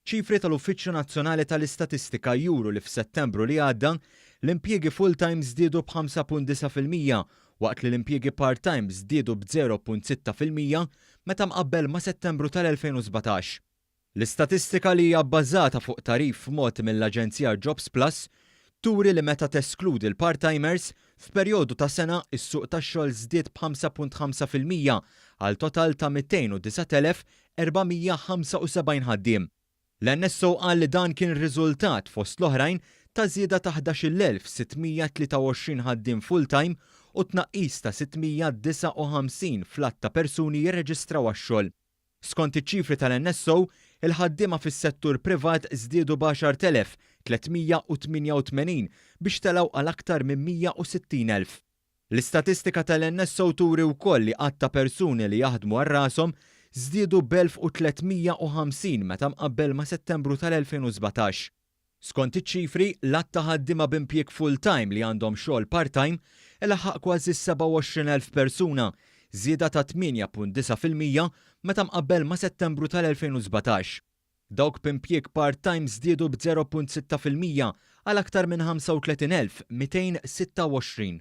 Ċifri tal-Uffiċċju Nazzjonali tal-Istatistika juru li f'Settembru li għadda, l-impjiegi full-time żdiedu b'5.9% waqt li l-impjiegi part-time żdiedu b'0.6% meta mqabbel ma' Settembru tal-2017. L-istatistika li hija bbażata fuq tagħrif mogħti mill-aġenzija Jobs Plus turi li meta teskludi l-part-timers, f'perjodu ta' sena s-suq tax-xogħol żdied b'5.5% għal total ta' 209,475 ħaddiem. L-NSO qal li dan kien riżultat, fost l-oħrajn, ta' żieda ta' 11,623 ħaddiem full-time u tnaqqis ta' 659 fl-għadd ta' persuni jirreġistraw għax-xogħol. Skont iċ-ċifri tal-NSO, il-ħaddiema fis-settur privat żdiedu b'10,388 biex telgħu għal aktar minn 160,000. L-istatistika tal-NSO turi wkoll li għadd ta' persuni li jaħdmu għal rashom żdiedu b'1,350 meta mqabbel ma' Settembru tal-2017. Skont iċ-ċifri, l-għadd ta' ħaddiema b'impjieg full-time li għandhom xogħol part-time ilaħħaq kważi s-27,000 persuna, żieda ta' 8.9% meta mqabbel ma' Settembru tal-2017. Dawk b'impjieg part-time żdiedu b'0.6% għal aktar minn 35,226.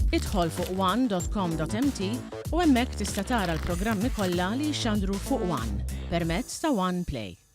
Idħol fuq one.com.mt u hemmhekk tista' tara l-programmi kollha li jixxandru fuq One permezz ta' One Play.